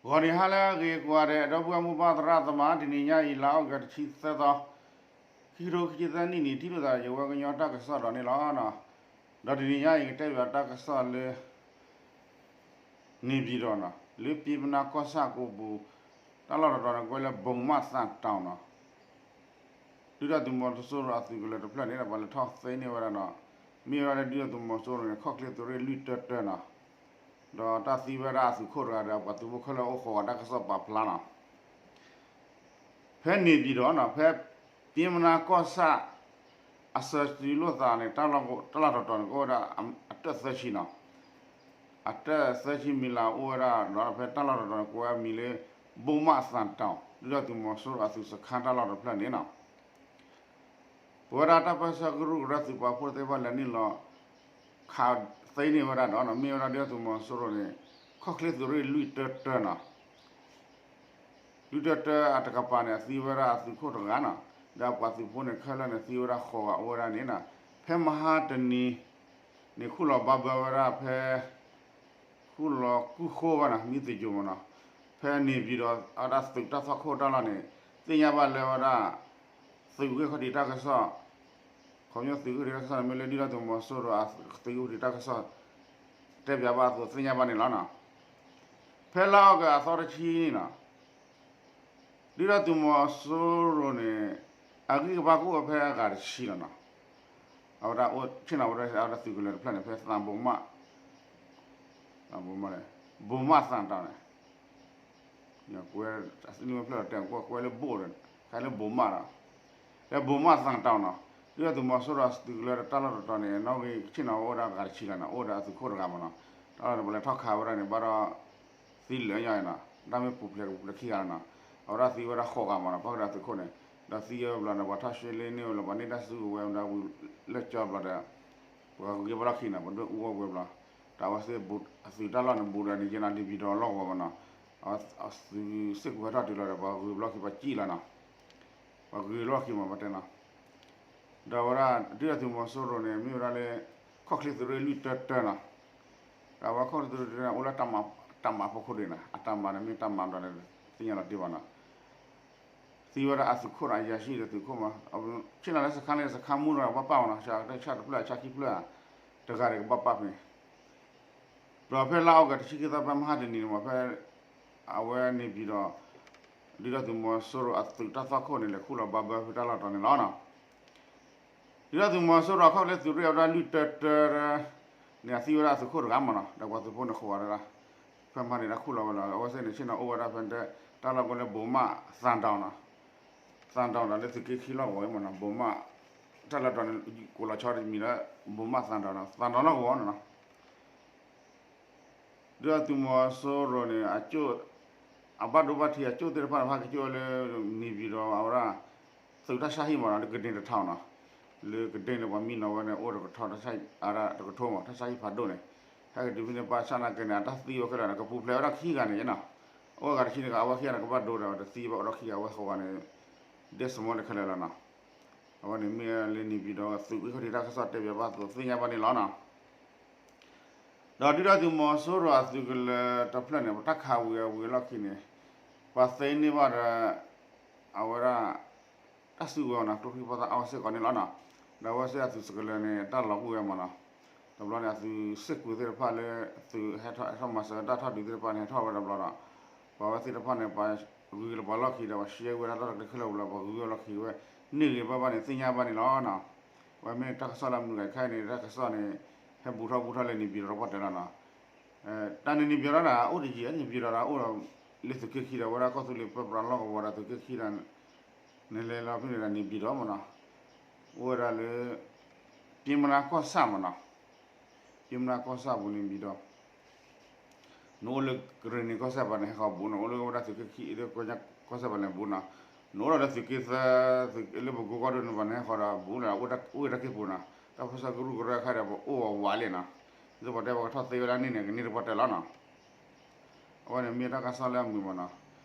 ဂီၤနံၤဟါလၢအဂ့ၤကိးဂၤဒဲး ဒီပုၢ်ဝဲၢ်မိၢ်ပၢ်သရၣ်သမါ, တနံၤညါအံၤ လါအီကူး တဆံသၢသီ, ခံကထိခံဆံသၢနံၣ်န့ၣ် ထံၣ်လိာ်သးဒီးယဝဲကညီတၢ်ကစီၣ်ဒီးန့ၣ်လီၤ. ဒီးတနံၤညါအံၤ ကတဲဘၣ်တၢ်ကစီၣ်လၢ န့ၣ်ပၠံၣ်တီၣ်နီၤ, လၢပျ့ပနါကီၢ်ဆၣ်ကိးပူၤ, တၢ်လီၢ်တတီၤန့ၣ် ကွဲးလၢ ဘိမးသၣ်တီၤနီၤ. ဒုၣ်ဒါသုးမီၤစိရိၤအသုးကလၢၤတဖျၢၣ်န့ၣ်ဒီး ပှၤလဲၤထီၣ်သ့န့ၢ်ဝဲဒၣ်နီၤ, မ့ၢ်ဝဲဒၣ်လၢဒုၣ်ဒါသုးမီၤစိရိၤန့ၣ် ခီၣ်ချ့သုးရ့ၣ်လွံၢ်တၢတၢနီၤ, ဒီးတၢ်သံဝဲဒၣ်အသုးခိၣ်တဂၤဒီး ပှၤသုးဖိခဲလၢာ်အိၣ်ဃိးဂၤ တၢ်ကစီၣ်ပာ်ဖျါနီၤ. ဖဲန့ၣ်ပၠံၣ်တီၣ်နီၤ, ဖဲပျ့ပနါကီၢ်ဆၣ် အစၢၤစုလိာ်သးန့ၣ် တၢ်လီၢ်တတီၤန့ၣ် ကအိၣ်ဝဲဒၣ်အတၢၣ်သၢဆံနီၤ, အတၢၣ်သၢဆံမံၤလၢအိၣ်ဝဲဒၣ်ဒီး ဖဲတၢ်လီၢ်တတီၤန့ၣ် ကိးဝဲအမံၤလၢ ဘိမးသၣ်တီၤ, ဒုၣ်ဒါသုးမီၤစိရိၤအသုးစခါတၢ်လီၢ်တဖျၢၣ်န့ၣ်နီၤ. ပဝဲဒၣ်တၢ်ပၢဆှၢကရူၢ်ကရၢသုးပာ်ဖှိၣ်သ့ၣ်တဖၣ်လဲၤနုာ်လီၤ ခးသ့န့ၢ်ဝဲဒၣ်ဒီး မ့ၢ်ဝဲဒၣ်ဒုၣ်ဒါသုးမီၤစိရိၤန့ၣ် ခီၣ်ချ့သုးရ့ၣ်လွံၢ်တၢတၢနီၤ. လွံၢ်တၢတၢအတကပၤန့ၣ် အသံဝဲဒၣ်အသုးခိၣ်တဂၤနီၤ, ဒီးပှၤသုးဖိန့ၣ်ခဲလၢာ်န့ၣ် သံဝဲဒၣ်ဃိးဂၤအိၣ်ဝဲဒၣ်န့ၣ်နီၤ. ဖဲမဟါတနံၤန့ၣ် ခူၣ်လီၤဘၣ်ဘၢဝဲဒၣ်ဖဲ ခူၣ်လီၤကူၣ်ဃိဘၣ်နီၤ, မံသယိၤမးနီၤ, ဖဲန့ၣ်ပၠံၣ်တီၣ်အဝဲဒၣ်သုးတၢ်သွၣ်ခိၣ်တၢ်လီၢ်န့ၣ် သ့ၣ်ညါဘၣ်လၢဝဲဒၣ် သုးဂ့ၢ်ခီၣ်ထံးတၢ်ကစီၣ်, ခီပညီသုးဂ့ၢ်ခီၣ်ထံးတၢ်ကစီၣ်န့ၣ် မ့ၢ်လၢဒုၣ်ဒါသုးမီၤစိရိၤအသုးဂ့ၢ်ခီၣ်ထံးတၢ်ကစီၣ် တဲပၠးဘၣ်အသိးသ့ၣ်ညါဘၣ်န့ၣ်လီၤနီၤ. ဖဲလါအီကူးအသီတဆံန့ၣ်နီၤ, ဒုၣ်ဒါသုးမီၤစိရိၤန့ၣ် အဂံၢ်ကဘါကအိၣ်ဝဲဖဲအဂၤတဆံလီၤနီၤ. အဝဲဒၣ်အိၣ်ဆ့ၣ်နီၤဝဲဒၣ် အဝဲဒၣ်သုးကလၢၤတဖျၢၣ်န့ၣ် ဖဲသၣ်ဘိမး, ဘိမးသၣ်တီၤန့ၣ် ကွဲး အသနံၣ်ဝဲဖျၢၣ်ဒီးတဲာ်ကွဲးလၢဘိၣ်ဒီး ခါလၢဘိမးဒီး လၢဘိမးသၣ်တီၤနီၤ, ဒုၣ်ဒါသုးမီၤစိရိၤအသုးကလၢၤဒီးတၢ်လီၢ်တတီၤန့ၣ် နီၣ်ဂံၢ်ဆ့ၣ်နီၤဝဲအိၣ်ဒီးအဂၤတဆံလီၤနီၤ, အိၣ်ဒီးအသုးခိၣ်တဂၤမးနီၤ, တၢ်လီၢ်န့ၣ် ပှၤလဲၤထီၣ်ခးဝဲဒၣ်န့ၣ် ဘၣ်ဒီး သံလၢာ်ညီအံၤနီၤ, တၢ်မ့ၢ်ပူၤဖျဲးကပူၤဖျဲးခံဂၤလီၤနီၤ, အဝဲဒၣ်သံဝဲဒၣ်ဃိးဂၤမးနီၤ, ပှၤကဒီးသုးခိၣ်န့ၣ်, ဒီးသံဝဲဘျီဒီး ပှၤထီၣ်ရှဲလ့န့ၢ်ဝဲလီၤ ပှၤန့ၢ်တၢ်စုကဝဲၤဒီးဝံၤလၢကၠီဘျီဒီး ပှၤဂုၤက့ၤဘၣ်လီၢ်ခံနီၤ, ပှၤဒွဲၣ်အူဝဲဝဲဘျီ, တၢ်ဝဲသ့ၣ်အသုးတၢ်လီၢ်န့ၣ် ဘူးဒီးန့ၣ်ယဲနီၤ န့ၣ်ပၠံၣ်တီၣ်အလီၢ်ကဝီၤမးနီၤ, အသုးစ့ၢ်ကီးဟဲထီၣ်တုၤလီၤဒီး ပှၤဂုၤဘျီၢ်ခံပှၤစံၣ်လီၤနီၤ, ပှၤဂုၤလီၢ်ခံမး ပတဲနီၤ ဒီးဝဲဒၣ် ဒုၣ်ဒါသုးမီၤစိရိၤန့ၣ် မ့ၢ်ဝဲဒၣ်လၢ ခီၣ်ချ့သုးရ့ၣ်လွံၢ်တၢတၢနီၤ, ဒီးဝဲခီၣ်ချ့သုးရ့ၣ်လွံၢ်တၢန့ၣ် အိၣ်လၢတၢ်မၤဖီခိၣ်ဒံးနီၤ, အတၢ်မၤန့ၣ်မ့ၢ်တၢ်မၤဘျီန့ၣ် သ့ၣ်ညါလီၤတံၢ်ဘၣ်နီၤ, သံဝဲဒၣ်အသုးခိၣ်နီၤ, အယၤၡံၣ်ဒီးသုးခိၣ်မး, ဆ့ၣ်နီၤလၢစခါန့ၣ် စခါမူနီၤ ဘၣ်ပာ်မးနီၤ, ဆၣ်တဖျၢၣ် ဆၣ်ခံဖျၢၣ် တဂၤဒီးကဘၣ်ပာ်ဖဲန့ၣ် ဒီးဖဲလါအီကူးတဆံခံသီ ဖဲမဟါတနံၤန့ၣ်မး ဖဲ အဝဲန့ၣ်ပၠံၣ်တီၣ် ဒုၣ်ဒါသုးမီၤစိရိၤအသုးတၢ်သွၣ်ခိၣ်န့ၣ် လဲၤခူၣ်လီၤဘၣ်ဘၢဖဲတၢ်လီၢ်တီၤန့ၣ်လီၤနီၤ. ဒုၣ်ဒါသုးမီၤစိရိၤခီၣ်ချ့သုးရ့ၣ်အဝဲဒၣ်လွံၢ်တၢတၢန့ၣ် အသံဝဲဒၣ်အသုးခိၣ်တဂၤမးနီၤ, ဒီးပှၤသုးဖိန့ၣ်ဃိးဂၤဒၣ်, ဖဲမဟါန့ၣ် တၢ်ခူၣ်လီၤဝဲလီၤ, အဝဲသ့ၣ်န့ၣ် ဆ့ၣ်နီၤအိၣ်ဝဲဒၣ်ဖဲ တၢ်လီၢ်ကိးလၢ ဘိမးသၣ်တီၤနီၤ, သၣ်တီၤဒီးလၢသုးက့ခံလီၢ်ကဝီၤအံၤမးနီၤ, ဘိမး တၢ်လီၢ်တီၤန့ၣ် ကိးလီၤဆီတမံၤလၢ ဘိမးသၣ်တီၤနီၤ, သၣ်တီၤလီၢ်ကဝီၤန့ၣ်နီၤ. ဒုၣ်ဒါသုးမီၤစိရိၤန့ၣ် အကၠိၣ် အဘၣ်ဒိဘၣ်ထံးအကၠိၣ်သ့ၣ်တဖၣ်န့ၣ် ဟဲက့ၤကၠိၣ်ဝဲလၢ န့ၣ်ပၠံၣ်တီၣ်အဝဲဒၣ် သုးတၢ်ဆါဟံၣ်မးနီၤ လၢကဒ့တထီနီၤ, လၢကဒ့န့ၣ် ပှၤမံနီၤဝဲန့ၣ် အိၣ်တကထီ တၢ်ဆါဟံၣ် အဒၣ်တကထိမး တၢ်ဆါဟံၣ်ဖးဒိၣ်န့ၣ်, ဟဲက့ၤတုၤဖဲန့ၣ် ဘၣ်ဆၣ်နာ်က့န့ၣ် အတၢ်သံဝဲခဲလၢာ်န့ၣ် ကပူၤဖျဲးဝဲဒၣ်ခံဂၤန့ၣ်နီၤ, အဝဲဂၤတဆံန့ၣ် အဝဲခံဂၤန့ၣ် ကဘၣ်ဒိဒီး တသံဘၣ်အိၣ်ဒီးခံဂၤ အဝဲဃိးဂၤန့ၣ် ဒ့ၣ်စမီလၢခဲလၢာ်လီၤနီၤ. အဝဲန့ၣ်မ့ၢ်လၢန့ၣ်ပၠံၣ်တီၣ်သုးဂ့ၢ်ခီၣ်ထံးတၢ်ကစီၣ်တဲပၠးဘၣ်အသိးသ့ၣ်ညါဘၣ်န့ၣ်လီၤနီၤ. ဒီးဒုၣ်ဒါသုးမီၤစိရိၤအသုးကလၢၤတဖျၢၣ်န့ၣ် ပတၢ်ခးဝံၤအဝံၤအလီၢ်ခံန့ၣ် ပှၤသ့န့ၢ်ဘၣ်ဒီး အဝဲဒၣ် တၢ်စုကဝဲၤနီၤ ကျိချံမျိာ်သၣ်အါဝဲစ့ၢ်ကီးန့ၣ်လီၤနီၤ. ဒီးအဝဲသ့ၣ်အသုးစကလၢၤန့ၣ် တၢ်လီၤကွံာ်ဝဲမးနီၤ. တဘျီန့ၣ် အသုးစ့ၢ်ကီးသ့ၣ်တဖၣ်လၢ သုးဟဲထီၣ်မၤစၢၤတၢ်ထီၣ်ဒုးသ့ၣ်တဖၣ်န့ၣ် ဟဲထီၣ်ဝဲတဘျီဒီး ပှၤဝဲသ့ၣ်တဖၣ်န့ၣ် ပှၤဂုၤလၢပှၤလီၢ်ခံဒီး ပှၤရှဲဝဲဒၣ်တၢ်တကျဲခဲလၢာ်ဝံၤလီၤ ပှၤဂုၤဝဲလီၢ်ခံဝဲ န့ၢ်ဂ့ၤဘၣ်ဘၣ်န့ၣ် သ့ၣ်ညါဘၣ်န့ၣ်လီၤနီၤ. ဝဲမ့ၢ်တၢ်ကစီၣ်လၢအမုာ်ဂၤခဲအံၤန့ၣ် တၢ်ကစီၣ်န့ၣ် ဟဲဘူးထီၣ်ဘူးထီၣ်လၢန့ၣ်ပၠံၣ်တီၣ်တပှၢ်တၢၢ်လီၤနီၤ. တၢ်န့ၣ်န့ၣ်ပၠံၣ်တီၣ်ဒီး အိၣ်တယံာ်န့ၣ်ပၠံၣ်တီၣ်ဒီး အိၣ်ဒီး လၢသုးက့ခံဒီး ဝဲဒၣ်ကီၢ်သူလ့ၤပၢပြးလီၢ်ကဝီၤဒီးသုးက့ခံဒီး နလဲၤလီၤဖဲန့ၣ်ဒီးန့ၣ်ပၠံၣ်တီၣ်မးနီၤ. အိၣ်ဝဲဒၣ်လၢ ပျ့မနါကီၢ်ဆၣ်မးနီၤ. ပျ့မနါကီၢ်ဆၣ်ပူၤန့ၣ်ပၠံၣ်တီၣ် နအိၣ်လၢကရ့ၣ်နံၤကီၢ်စဲၣ်ပၤန့ၣ် ဟဲဃီၤဘူးနီၤ, အိၣ်လၢဝဲဒၣ်သုးက့ခံ လၢကီၢ်စဲၣ်ပၤန့ၣ်ဘူးနီၤ, နအိၣ်ဒီးလၢသုးက့သၢ လၢပကိကီၢ်ဒိၣ်န့ၣ်ပၤန့ၣ် ဟဲဃီၤဒီးဘူးလီၤ, အိၣ်ဝဲတၢ်က့ၢ်ပူၤနီၤ, တၢ်ဖိစၢ်ကရူၢ်ကရၢခါဒီးပအိၣ်ဝးဝးလံနီၤ, သုပတဲပှၤကထီၣ်သ့ဝဲဒၣ်န့ၣ်န့ၣ် ကန့ၢ်တပှၢ်တၢၢ်လီၤနီၤ. အဝဲန့ၣ်မ့ၢ်တၢ်ကစီၣ်လၢအမုာ်မးနီၤ,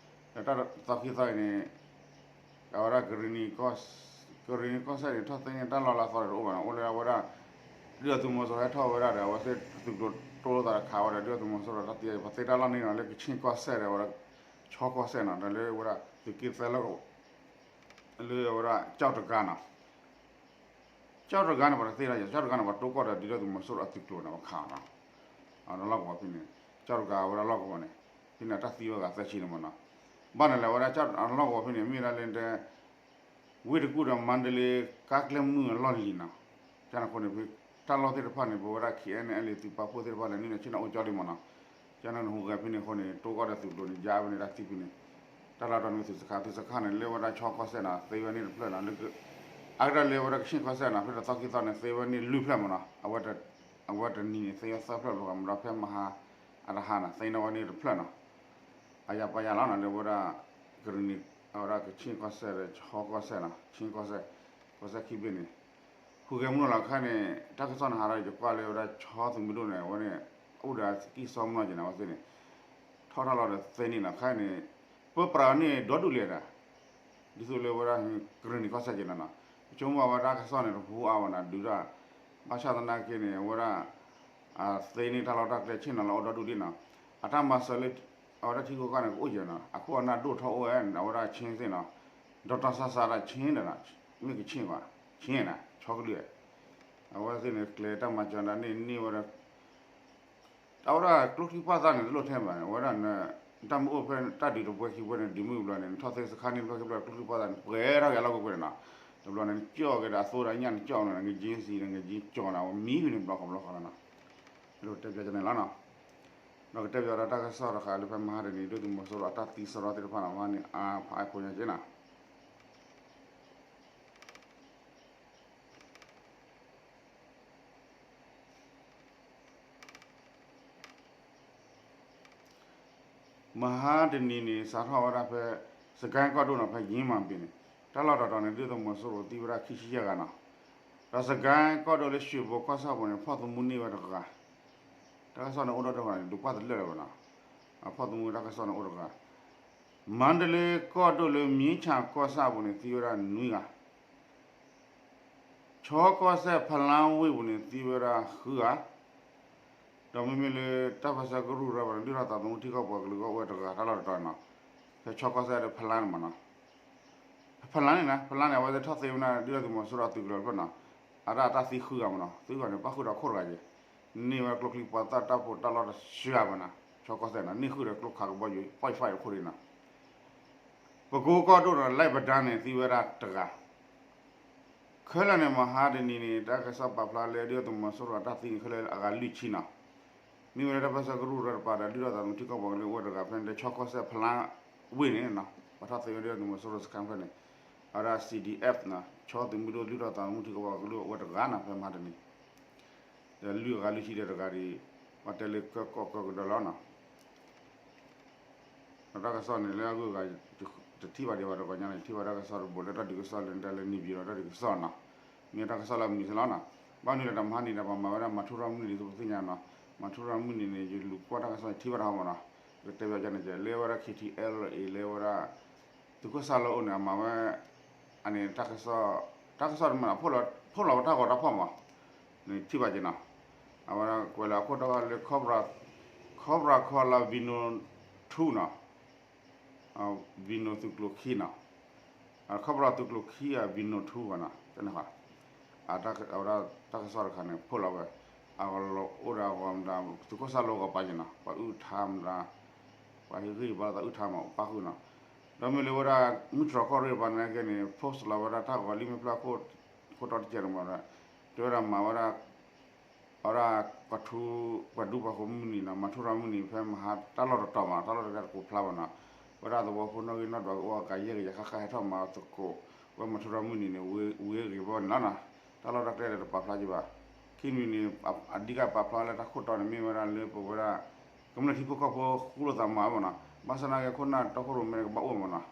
ဒီးတၢ်သီခံသီအံၤန့ၣ် အဝဲဒၣ်ကရ့ၣ်နံၤ ကရ့ၣ်နံၤကီၢ်စဲၣ်န့ၣ် ထီၣ်သ့န့ၢ်တၢ်လီၢ်လၢအသီတအိၣ်ဘၣ်နီၤ, အိၣ်လၢအဝဲဒၣ် ဒုၣ်ဒါသုးမီၤစိရိၤဟဲထီၣ်ဝဲဒၣ်ဒီး အဝဲသ့ၣ်သုးကျိၤတိလိာ်သးဒီးခးဝဲဒီး ဒုၣ်ဒါသုးမီၤစိရိၤတၢ်သံအံၤ ပှၤသ့တၢ်လီၢ်န့ၣ်နီၤ လၢကဆ့ၣ်ကီၢ်စဲၣ်ဒီးဝဲ ဆီကီၢ်စဲၣ်နီၤ ဒီးလၢဝဲဒၣ် သုးက့သၢလီၢ်ကဝီၤ လၢဝဲဒၣ် ကၠီၣ်တဂၤနီၤ ကၠီၣ်တဂၤန့ၣ် ပှၤတသ့လၢၤ ကၠီၣ်တဂၤန့ၣ် ပှၤတိၢ်ကီၢ်ဒီးဒုၣ်ဒါသုးမီၤစိရိၤအသုးကျိၤန့ၣ် ပခးနီၤ အလီၢ်ကဝီၤဖဲန့ၣ် ကၢ်တဂၤဝဲဒၣ်လီၢ်ကဝီၤန့ၣ် ဖဲန့ၣ်အတၢ်သံဝဲဂၤသၢဆံန့ၣ်မ့ၢ်နီၤ ဘၣ်န့ၣ်လဲၣ်ဝဲဒၣ် ကၢ်လီၢ်ကဝီၤဖဲန့ၣ် မ့ၢ်ဒၣ်လၢတဲ ဝ့ၢ်တကူၣ်ဒီးမါဒလ့ ကါကျဲမုၢ်အလီၢ်လံၤနီၤ ကန့ၣ်အဃိန့ၣ် ဖဲတၢ်လီၢ်သ့ၣ်တဖၣ်န့ၣ် ပဝဲဒၣ် ခ့ၣ်အဲၣ်အဲၣ်လ့ သုးပာ်ဖှိၣ်သ့ၣ်တဖၣ်လဲၤနုာ်န့ၣ် ဆ့ၣ်နီၤအိၣ်ကၠီလံမ့ၢ်နီၤ ကန့ၣ်ဟူးဂဲၤဖဲန့ၣ်အဃိန့ၣ် တိၢ်ကီၢ်ဒီးသုးကျိၤန့ၣ် ယါဖဲန့ၣ်တၢ်သံဖဲန့ၣ် တၢ်လီၢ်တတီၤန့ၣ် သုးစခါ သုးစခါန့ၣ် လၢဝဲဒၣ်ဆီကီၢ်စဲၣ်နီၤ သ့ဝဲန့ၣ်တဖျၢၣ်နီၤ အကတၢၢ်လၢဝဲဒၣ်ကဆ့ၣ်ကီၢ်စဲၣ်နီၤ ဖဲတသီခံသီန့ၣ် သ့ဝဲန့ၣ်လွံၢ်ဖျၢၣ်မ့ၢ်နီၤ အဝဲတနံၤန့ၣ် သ့ဝဲသၢဖျၢၣ်လီၤ မ့ၢ်ဒီးဖဲမဟါ အတဟါနီၤ သ့န့ၢ်ဝဲန့ၣ်တဖျၢၣ်နီၤ အယါပယါလီၤနီၤ လၢဝဲဒၣ် ကရံၣ်နံၤ အဝဲဒၣ်ကဆ့ၣ်ကီၢ်စဲၣ်ဒီးဆီကီၢ်စဲၣ်နီၤ ဆ့ၣ်ကီၢ်စဲၣ် ကီၢ်စဲၣ်ခံဘ့ၣ်န့ၣ် ဟူးဂဲၤမုၢ်လီၤခါန့ၣ် တၢ်ကစီၣ်န့ၣ်ဟးထီၣ်ယကွၢ်လၢဝဲဒၣ်ဆီသုးမုၢ်ဒိၣ်န့ၣ် အဝဲန့ၣ် အိၣ်ဒီးကံၢ်စီမနီၤက့ၤန့ၣ် အဝဲသ့ၣ်န့ၣ် ထီၣ်ထီၣ်လီၤဒီးသ့န့ၣ်လီၤခါန့ၣ် ပပှၤန့ၣ်ဒီဒူၣ်လဲၣ်ဒၣ် ဒ်သိးလၢဝဲဒၣ် ကရံၣ်နံၤကီၢ်စဲၣ်က့ၤနီၤနီၤ ပဆိကမိၣ်ဝဲဒၣ်တၢ်ကစီၣ်န့ၣ် တဟူးအါဘၣ်နီၤ ဒုးဒၣ် ဘၣ်ဆၣ်သနာ်က့န့ၣ် အဝဲဒၣ် အသ့န့ၣ်တၢ်လီၢ်တၢ်ကျဲဆ့ၣ်နီၤလီၤအိၣ်ဒီဒူၣ်ဒ်နီၤ အတၢ်မၤစၢၤလၢ အဝဲဒၣ်ထံဂုၤကီၢ်ဂၤန့ၣ် ကအိၣ်က့ၤနီၤ အခိၣ်အနၢ်ဒိၣ်ထီၣ်အိၣ်ဝဲ အဝဲဒၣ်ဆ့သ့ၣ်နီၤ ဒီးတၢ်ဆါစးဒၣ်ဆ့ဒီးနီၤ မ့ၢ်ကဆ့ၣ်ကွၢ် ဆ့နီၤ ဆီကလုၢ် အဝဲသ့ၣ်န့ၣ် ကျဲတၢ်မၤစၢၤဒၣ်န့ၣ်န့ၢ်ဝဲဒၣ် အဝဲဒၣ်ကျိချံပှၢ်သၣ်န့ၣ် တလိၣ်ထဲဘၣ်န့ၣ် အဝဲဒၣ် တၢ်မ့ၢ်အိၣ်ဖဲတၢ်ဒုးတပွဲခံပွဲန့ၣ် ဒုးမုၢ်ဘျီန့ၣ် နထီၣ်သ့စခါန့ၣ်တဖျၢၣ်ခံဖျၢၣ် ကျိချံပှၢ်သၣ်န့ၣ် ပှဲၤထီၣ်က့ၤအလီၢ်ကွ့ၢ်ကွ့ၢ်န့ၣ်နီၤ တဘျီန့ၣ် နကၠီၣ်က့ၤဒီးအသိဒီးညၣ်နကၠီၣ်န့ၣ် နကကၠ့စံး နကကၠီၣ်န့ၣ် အဝဲမံဖဲန့ၣ်ဘျီဃီဘျီဃီလီၤနီၤ အဲၣ်ဒိးတဲပၠးကန့ၣ်လီၤနီၤ ဒီးကတဲပၠးဒီးတၢ်ကစီၣ်တခါလၢဖဲမဟါတနံၤ ဒုၣ်ဒါသုးမီၤစိရိၤအတၢ်သံစရီသ့ၣ်တဖၣ်န့ၣ် မဟါန့ၣ် အါဖးအါဖိညါက့နီၤ မဟါတနံၤန့ၣ် စးထီၣ်ဝဲဒၣ်ဖဲ စကဲကီၢ်ဒိၣ်နီၤ ဖဲယ့မၤဘ့ၣ်န့ၣ် တၢ်လီၢ်တတီၤန့ၣ် ဒုၣ်ဒါသုးမီၤစိရိၤသံဝဲဒၣ်ခံဆံယဲၢ်ဂၤနီၤ ဒီးစကဲကီၢ်ဒိၣ်လၢရွှေဘိုကီၢ်ဆၣ်ပူၤန့ၣ် ဖီၣ်သမူန့ၢ်ဝဲတဂၤ တၢ်ကစီၣ်န့ၣ်အိၣ်ဒီးတဂၤန့ၣ် ဒုးကွၢ်တလၢာ်လၢၤဘၣ်နီၤ ဖီၣ်သမူတၢ်ကစီၣ်န့ၣ်အိၣ်တဂၤ မါဒလ့ကီၢ်ဒိၣ်လၢမ့ၢ်ဆၣ်ကီၢ်ဆၣ်ပူၤန့ၣ် သံဝဲဒၣ်နွံဂၤ ဆီကီၢ်စဲၣ်ဖလါဝ့ၢ်ပူၤန့ၣ် သံဝဲဒၣ်ဃုဂၤ, ဒီးမ့မ့ၢ်လၢတၢ်ပၢဆှၢကရူၢ်ရၢဘၣ်န့ၣ် ဒုၣ်ဒါသးသမူထံကီၢ်ပှၤကလုာ်ဂီၢ်အိၣ်ဝဲတဂၤ တၢ်လီၢ်တတီၤနီၤ, ဖဲဆီကီၢ်စဲၣ်ဒီးဖလါန့ၣ်မးနီၤ, ဖလါန့ၣ်နီၤ ဖလါန့ၣ် အဝဲသ့ၣ်ထီၣ်သ့ဝဲဒၣ် ဒုၣ်ဒါသုးမီၤစိရိၤအသုးကလၢၤတဖျၢၣ်နီၤ, အတၢ်တၢ်သံဃုဂၤမးနီၤ, သံဃုဂၤန့ၣ် ပၣ်ဃုာ်ဒီးခိၣ်တဂၤက့ၤ, န့ၢ်ဝဲကျိချံပှၤသၣ်တၢ်ဖိတၢ်လီၢ်တဆှၢမးနီၤ, ဆီကီၢ်စဲၣ်နီၤ န့ၢ်ဃုာ်ဒီးကျိခးကဘီယူၤ ပီၣ်ဖးအံၤတခိၣ်ဒံးနီၤ ပကိကီၢ်ဒိၣ်ဒီး လဲၢ်ပဒါန့ၣ် သံဝဲဒၣ်တဂၤ, ခဲလၢာ်န့ၣ် မဟါတနံၤန့ၣ် တၢ်ကစီၣ်ပာ်ဖျါလၢ ဒုၣ်ဒါသုးမီၤစိရိၤအတၢ်သံန့ၣ် ခဲလၢာ်အဂၤလွံၢ်ဆံနီၤ, မ့ၢ်ဝဲလၢတၢ်ပၢဆှၢကရူၢ်ရၢတပၤဒီး ဒုၣ်ဒါသးသမူထံကီၢ်ပှၤကလုာ်အိၣ်ဝဲတဂၤ ဖဲန့ၣ်လၢဆီကီၢ်စဲၣ်ဖလါဝ့ၢ်န့ၣ်နီၤ, ပှၤထီၣ်သ့ဝဲဒၣ်သုးမီၤစိရိၤစခါဖျၢၣ်န့ၣ်, အဝဲဒၣ် C D F နီၤ, ဆီသုးမုၢ်ဒိၣ် ဒုၣ်ဒါသးသမူထံကီၢ်ပှၤကလုာ်အိၣ်ဝဲတဂၤနီၤ ဖဲမဟါတနံၤ ဒီးလွံၢ်အဂၤလွံၢ်ဆံဒီးတဂၤဒီး ပှၤတဲလၢကီၢ်ကီၢ်ကဒီးလီၤနီၤ. ဒီးတၢ်ကစီၣ်န့ၣ်လၢအဂုၤအဂၤ တထံၣ်ဘၣ်ဒံးဘၣ်ဒီး ကီၢ်ညါန့ၣ် ထံၣ်ဘၣ်တၢ်ကစီၣ်တဘိလၢတၢ်ဒုးကစီၣ်လၢ တၢ်လၢနံၣ်ပျီၤဒီးတၢ်ဒုးကစီၣ်နီၤ, မ့ၢ်တၢ်ကစီၣ်လၢအမုာ်စ့ၢ်လီၤနီၤ. ဘၣ်မနုၤလဲၣ်ဒီး မဟါနံၤဒီး ပှၤမၤဝဲဒၣ် မၤထူရၤမုၢ်နံၤ ဒ်သိးပသ့ၣ်ညါနီၤ, မၤထူရၤမုၢ်နံၤန့ၣ် ယလူၤကွၢ်တၢ်ကစီၣ်န့ၣ် ထံၣ်ဘၣ်တၢ်ဟီမးနီၤ, ကတဲဘၣ်ကန့ၣ်ကဲ လၢဝဲဒၣ် K T L A လၢဝဲဒၣ် သုးခိၣ်စၢ်လီအိၣ်န့ၣ် အမၤဝဲ အန့ၣ် တၢ်ကစီၣ် တၢ်ကစီၣ်တမ့ၢ် ဖီၣ်လီၤဝဲတၢ်ဂီၤတၢ်ဖီၣ်မး န့ၣ်ထံၣ်ဘၣ်က့ၤနီၤ, အဝဲဒၣ်ကွဲးလၢအခိၣ်တီလၢ Cobra Cobra ခီလၢ Venom two နီၤ, Venom သုးကျိၤခံနီၤ, Cobra သုးကျိၤခံအ Venom two ဘၣ်နီၤ, တန့ၣ်ဃီ အဝဲဒၣ်တၢ်ကစီၣ်တခါန့ၣ် ဖီၣ်လီၤဝဲ အဂီၤလီၤအိၣ်ဒီးအဂီၤမတၤ သုးခိၣ်စၢ်လီဂီၤပာ်က့ၤနီၤ, ပှၤအုၣ်ထါမတၤ ပှၤဟ့ၣ်ဂံၢ်ဘါသးအုၣ်ထါမး ပၣ်ဃုာ်နီၤ, ဒီးမ့ၢ်လၢဝဲဒၣ် မုၢ်တြီၢ်ကီၢ်ရ့ၣ်ပှၤနာ်က့န့ၣ် post လီၤဝဲဒၣ်တၢ်ဂီၤလံမ့ၢ်ဖျါ ခိၣ်တီတကဲးန့ၣ်မး, တဲဝဲဒၣ်မၤဝဲဒၣ် အဝဲဒၣ် ပှၤထူ ပှၤဒူပှၤဃိၤမုၢ်နံၤနီၤ, မၤထူရၤမုၢ်နံၤ ဖဲမဟါတၢ်လီၢ်တတီၤမး တၢ်လီၢ်တတီၤတကိးဖျါဘၣ်နီၤ, ဝဲဒၣ်သဝီဖိနီၣ်ဂံၢ်နီၣ်ဒွးကအိၣ်အကၤယဲၢ်ကယၤဃၣ်ဃၣ်ဟဲထီၣ်မၤသကိး ဝဲမၤထူရၤမုၢ်နံၤန့ၣ် ဝ့ၤဂ့ၤဘီန့ၣ်လီၤနီၤ, တၢ်လီၢ်တၢ်ကျဲဒီးတပာ်ဖျါက့ၤဘၣ်, ခံမံၤန့ၣ် အဓိကပာ်ဖျါလၢတၢ်ခိၣ်တီန့ၣ်မ့ၢ်ဝဲဒၣ်လၢပဝဲဒၣ် ကမျၢၢ်ထံဖိကီၢ်ဖိဃူလိာ်သးမးမးနီၤ, ဘၣ်ဆၣ်သနာ်က့ခိၣ်နၢ်တီခိၣ်ရိၣ်မဲန့ၣ် ကဘၣ်အိၣ်မးနီၤ,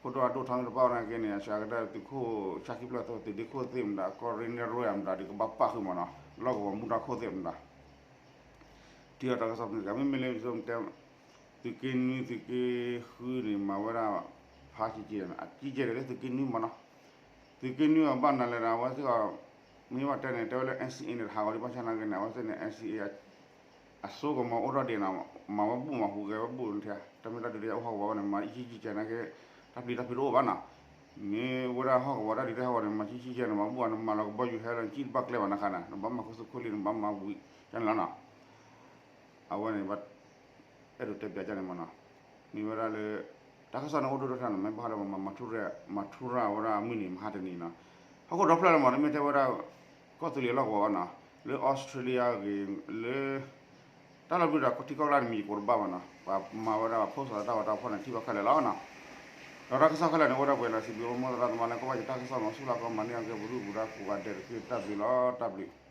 ခိၣ်တီအဒိၣ်ထီန့ၣ်တဘၣ်အိၣ်နာ်က့န့ၣ် အစှၤကတၢၢ်သုးခိၣ်ဆၣ်ခံဖျၢၣ်သီ သုးဒ့ခိၣ်သ့ၣ်မတၤ ကီၢ်ရ့ၣ်နဲၣ်ရွဲၣ်မတၤဒီး ကဘၣ်ပၣ်ဃုာ်မးနီၤ, လီၢ်ကဝီၤမူတၢ်ခိၣ်သ့ၣ်မတၤ ထံၣ်အီၤတၢ်ကစီၣ်ဖဲန့ၣ်တဂၤ မ့မ့ၢ်လၢ သုးက့နွံ သုးက့ဃုန့ၣ် မၤဝဲဒၣ် ဖးကကဲး အကကဲးဒၣ်လၢသုးက့နွံမးနီၤ, သုးက့နွံအဘၣ်နၤလဲၣ်ဒီး အဝဲသ့ၣ်အီၤ မ့ၢ်ဘၣ်တဲန့ၣ် တဲဝဲလၢ N C A န့ၣ် တဟးဂီၤဒံးဘၣ်ဆၣ်နာ်က့န့ၣ် အဝဲသ့ၣ်န့ၣ် N C A အစိကမီၤအိၣ်ထီၣ်ဒံးနီၤ, မၤဝဲဘူၣ်မၤဟူးဂဲၤဝဲဘူၣ်ထဲ, တၢ်မ့ၢ်တၢ်ဒုးတၢ်ယၤအိၣ်ဟီၣ်ကဝီၤဘၣ်န့ၣ် မၤအံၣ်ဆံဆံကဲနာ်က့, တၢ်ပျံၤတၢ်ဖုးတအိၣ်ဘၣ်နီၤ. မ့ၢ်ဝဲဒၣ်ဟီၣ်ကဝီၤတၢ်ဒုးတၢ်ယၤဟီၣ်ကဝီၤန့ၣ် မၤဆံဆံကဲန့ၣ် မၤဘူၣ်အီၤ နမၤလီၤကဘီယူၤဟဲလီၤ နစံၣ်တဘၣ်ကျဲဘၣ်နခါန့ၣ် နဘၣ်မၤခူသူၣ်ခိၣ်လံ နဘၣ်မၤဝံၤကန့ၣ်လီၤနီၤ. အဝဲန့ၣ် အဲၣ်ဒိးတဲပၠးကန့ၣ်မနီၤ, မ့ၢ်ဝဲဒၣ်လၢ တၢ်ကစီၣ်န့ၣ်အိၣ်ဒိၣ်ဒိၣ်ထၣ်န့ၣ် မ့ၢ်ဘၣ်ဃးဒီး မၤထူရၤဝဲဒၣ်အမုၢ်နံၤမဟါတနံၤနီၤ, ဟီၣ်ခိၣ်ဒီဖျၢၣ်လၢမနီၤ တမ့ၢ်ထဲဝဲဒၣ် ကီၢ်သူလ့ၤလီၢ်ကဝီၤဘၣ်နီၤ, လၢအီစထြ့လယါဂ့ၤ လၢ တၢ်လီၢ်ဘျုးဒီးထံကီၢ်ကျါန့ၣ် မံၤယကိးတဘၣ်ဘၣ်နီၤ, ပှၤမၤဝဲဒၣ် post သးတၢ်ဂီၤတၢ်ဖီၣ်န့ၣ် ထံၣ်ဘၣ်ခဲလၢာ်လီၤနီၤ. ဒီးတၢ်ကစီၣ်ခဲလၢာ်န့ၣ် အိၣ်ဝဲဒၣ်ပှဲၤလီၤ စံးဘျုးမိၢ်သရၣ်သမါလၢ ကဘၣ်ယတၢ်ကစီၣ်မၤဆူၣ်လၢကီၢ်မၤန့ၢ်အကဲ ပဒုၣ်ပဒါကိးဂၤဒဲးတက့ၢ် တၢ်ဘျုးလီၤ တၢ်ဘျုး